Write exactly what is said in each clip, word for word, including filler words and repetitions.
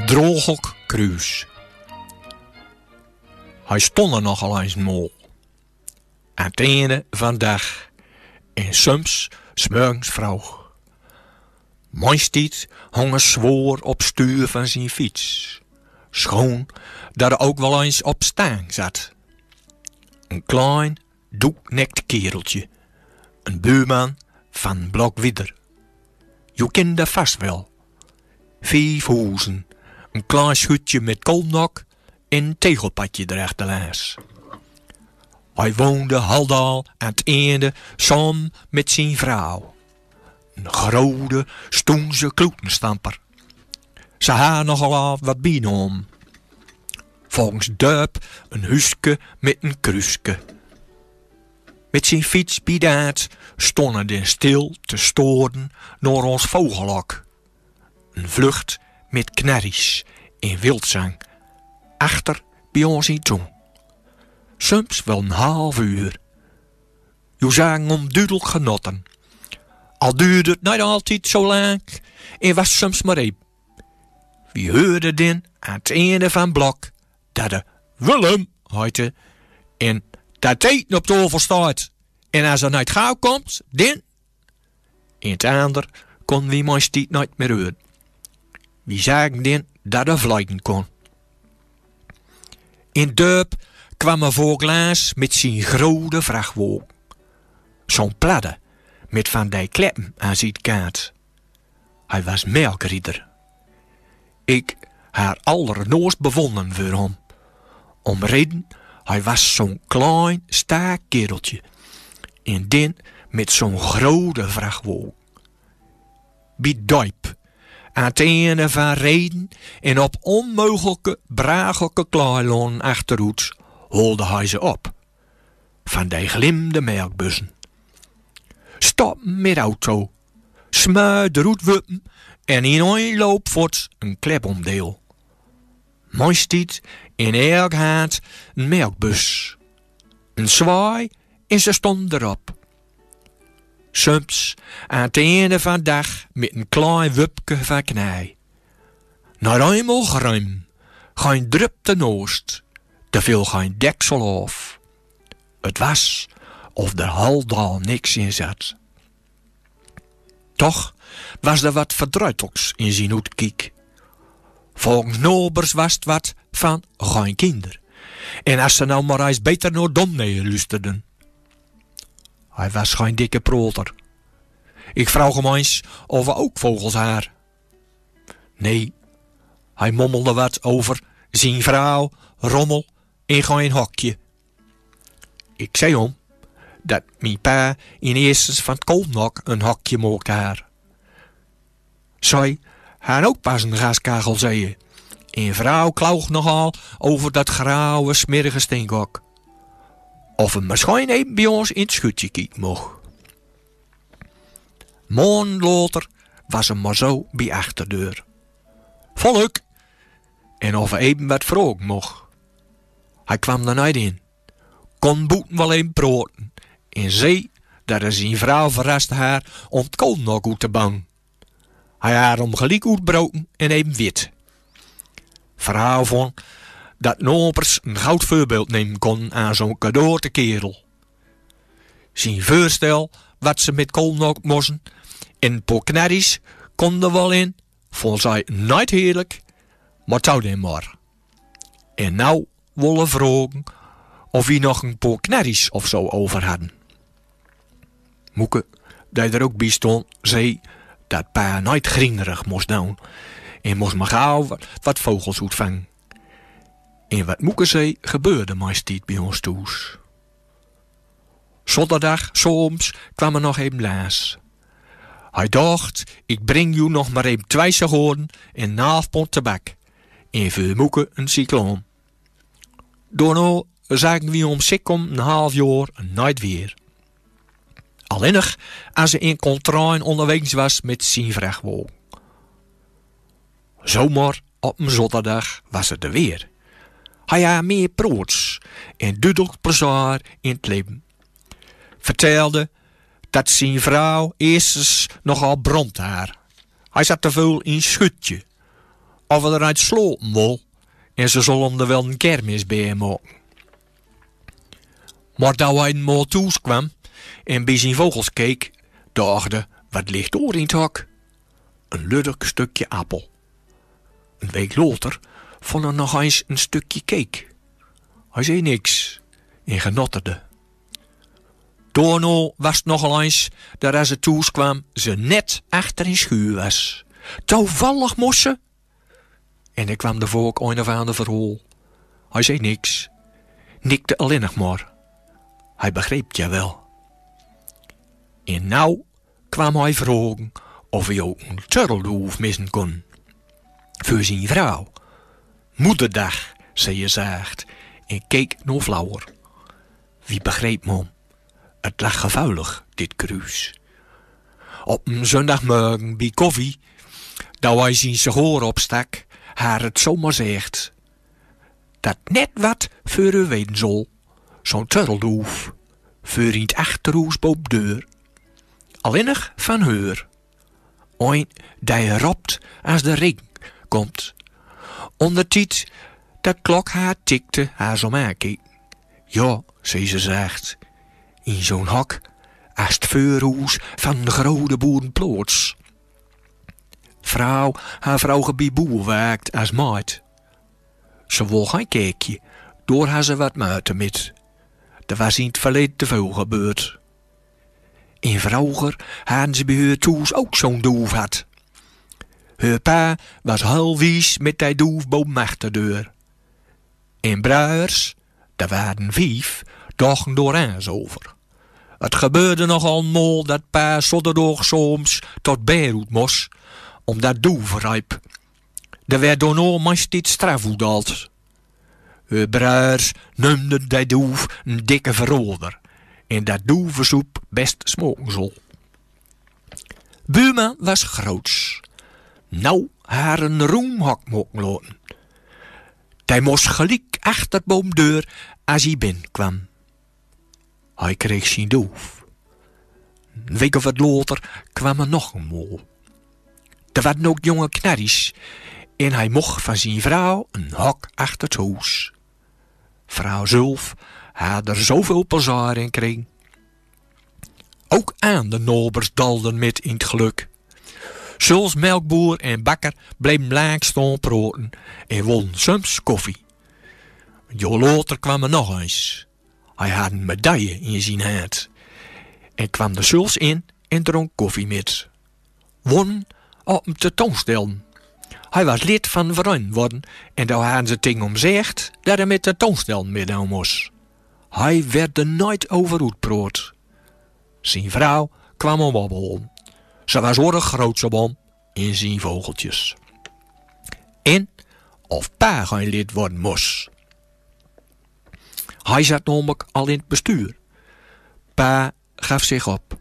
Droog kruus. Hij stond er nogal eens mol. Aan het einde van dag. En soms 's morgens vroeg. Meestied hong er zwoer op stuur van zijn fiets. Schoon dat er ook wel eens op stang zat. Een klein, doeknekt kereltje. Een buurman van blok wieder. Joe kende vast wel. Vijf hoezen, een klein schuutje met koolnok en een tegelpadje drachter langs. Hij woonde haldal aan het einde samen met zijn vrouw. Een grote, stoense kloetenstamper. Ze had nogal wat bijnaam. Volgens Duip een huuske met een kruuske. Met zijn fiets bij daad stond hij dan stil te storen naar ons vogelhok. Een vlucht met knarries en wildzang achter bij ons in toen. Soms wel een half uur. Joe zagen hem duidelijk genotten. Al duurde het niet altijd zo lang en was soms maar even. Wie heurde dan aan het einde van blok dat er Willem heette en dat eten op tafel staat. En als er niet gauw komt, dan. In het ander kon wie meestied niet meer heuren. Wie zagen dan dat er vliegen kon. In Duip kwam er voor glaas met zijn grote vrachtwagen. Zo'n platte, met van die kleppen aan zijn kant. Hij was melkrieder. Ik had allernoos bewondering voor hem. Omreden, hij was zo'n klein, sterk kereltje. En dan met zo'n grote vrachtwagen. Bij Duip, aan het einde van reden en op onmogelijke, brachelijke klaarlonen achteruit, holde hij ze op. Van die glimde melkbussen. Stappen met auto, smuit eruit wuppen en in een loop voort een klep omdeel. Meestied in elk haand een melkbus. Een zwaai en ze stonden er op. Soms aan het einde van dag met een klein wupke van knij. Nog eenmaal gruim, geen drup te noost, te veel geen deksel of. Het was of er haldal niks in zat. Toch was er wat verdruitelijks in zien oetkiek. Volgens nobers was het wat van geen kinder. En als ze nou maar eens beter naar domnee luisterden. Hij was geen dikke proter. Ik vroeg hem eens of hij ook vogels had. Nee, hij mommelde wat over zien vrouw, rommel en geen hokje. Ik zei hem dat mijn pa in eerstens van het koolnok een hokje mocht haar. Zij had ook pas een gaskachel, zei je. En vrouw klaog nogal over dat grauwe, smerige stinkhok. Of hem misschien even bij ons in het schuutje kieken mocht. Maond later was hem maar zo bij achterdeur. Volk, en of hij even wat vroeg mocht. Hij kwam er niet in. Kon boeten wel even proten. En zei dat hij zijn vrouw verrast had om het koolnok oet te bangen. Hij had hem geliek oetbroken en even wit. Vrouw vond dat nopers een goud voorbeeld nemen konden aan zo'n kadote kerel. Zien voorstel wat ze met koolnok mossen en een paar knarries konden wel in, vond zij niet heerlijk, maar touw dan maar. En nou wolle vrogen of wie nog een paar knarries of zo over hadden. Moeke, die er ook bij stond, zei dat pa niet gringerig moest doen en moest maar gauw wat, wat vogels oetvangen. En wat Moeke zei, gebeurde meestied bij ons thuis. Zonderdag, soms, kwam er nog even langs. Hij dacht: ik breng jou nog maar even twee sigaren en een half pond tabak. En voor Moeke een cycloon. Daarna zagen we hem sikkom een half jaar nooit weer. Alleen nog als hij in Contrein onderwegens was met zijn vrachtwagen. Zomaar op een zonderdag was het er weer. Hij had meer proots en duidelijk plezier in het leven. Vertelde dat zijn vrouw eerstens nogal bromd had. Hij zat te veel in schuutje. of er d'r aet slopen wol en ze zollen d'r wel en kermis bij maken. Maar doa hij een maol thoes kwam en bij zien vogels keek, dacht hij: "Wat ligt dor in het hok?" "Een luttig stukje appel." Een week later vond hij nog eens een stukje cake. Hij zei niks en genotterde. Doano was het nogal eens dat, as ze thoes kwam, ze net achter in schuur was. "Toevallig mos ze?" En er kwam de volk een of ander verhaal. Hij zei niks, nikte alleen nog maar. Hij begreep het ja wel. En nou kwam hij vragen of hij ook een turteldoef missen kon. Voor zijn vrouw. "Moederdag," zei hij zacht en keek naar Flower. Wie begreep mam? Het lag gevoelig, dit kruus. Op een zondagmorgen bij koffie, doa hij zijn sigaar opstak, had het zomaar gezegd: "Dat net wat voor u weten zal, zo'n turteldoef, voor in het achterhoes boven deur. Alleen nog van heur. Een die ropt as de regen komt." Ondertied dat klok haar tikte, haar zo aankeek. "Ja," zei ze zacht, "in zo'n hok as het veurhoes van de grote boerenplaats." Vrouw, haar vrouw gebie boewaakt as maat. Ze wol geen kerkje, daar had ze wat moeite met. Dat was in het verleden te veel gebeurd. En vroeger hadden ze bij heur thoes ook zo'n doef gehad. Heur pa was heel wies met die doef boven achterdeur. En broers, dat waren vief, dachten daar eens over. Het gebeurde nogal mal dat pa zonderdag soms tot bed oet mos, omdat doef riep. D'r werd doano meist iets straf oetdaald. Heur broers neumden die doef een dikke verrader, en dat doevesoep best smaken zal. Buurman was groots. Nou, haar een roem hok maken laten. Die mos geliek achter boven deur as hij binnenkwam. Hij kreeg zien doef. Een week of wat later kwam er nog een mal. D'r waren ook jonge knarries en hij mocht van zijn vrouw een hok achter het hoes. Vrouw zelf had er zoveel plezier in kregen. Ook aan de nobers dalden met in het geluk. Zelfs melkboer en bakker bleven lang staan praten en won soms koffie. Een jaar later kwam er nog eens. Hij had een medaille in zijn hand en kwam er zelfs in en dronk koffie met. Won op een tentoonstelling. Hij was lid van een verein worden en daar hadden ze tegen hem gezegd dat hij met tentoonstelling meedoen moest. Hij werd er nooit over oetpraat. Zijn vrouw kwam hem ophalen. Ze was erg groot op hem in zijn vogeltjes. En of pa geen lid worden moest. Hij zat namelijk al in het bestuur. Pa gaf zich op.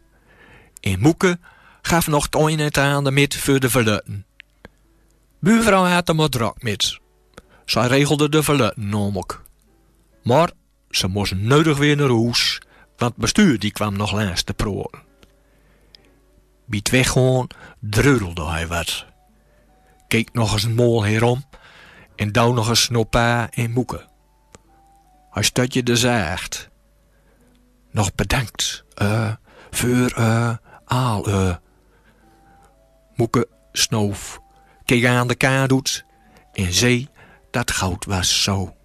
En Moeke gaf nog het een en het ander met voor de verlutten. Buurvrouw had er maar druk met. Zij regelde de verlutten namelijk. Maar ze moesten nuttig weer naar hoes, want het bestuur die kwam nog langs te praten. Bij het weggaan dreudelde hij wat. Keek nog eens een maol herom en doa nog eens naar pa en Moeke. Hij stutjede zacht. Nog bedankt, eh, voor, eh, al, eh. Moeke snoof, keek aan de kant oet en zei dat goud was zo.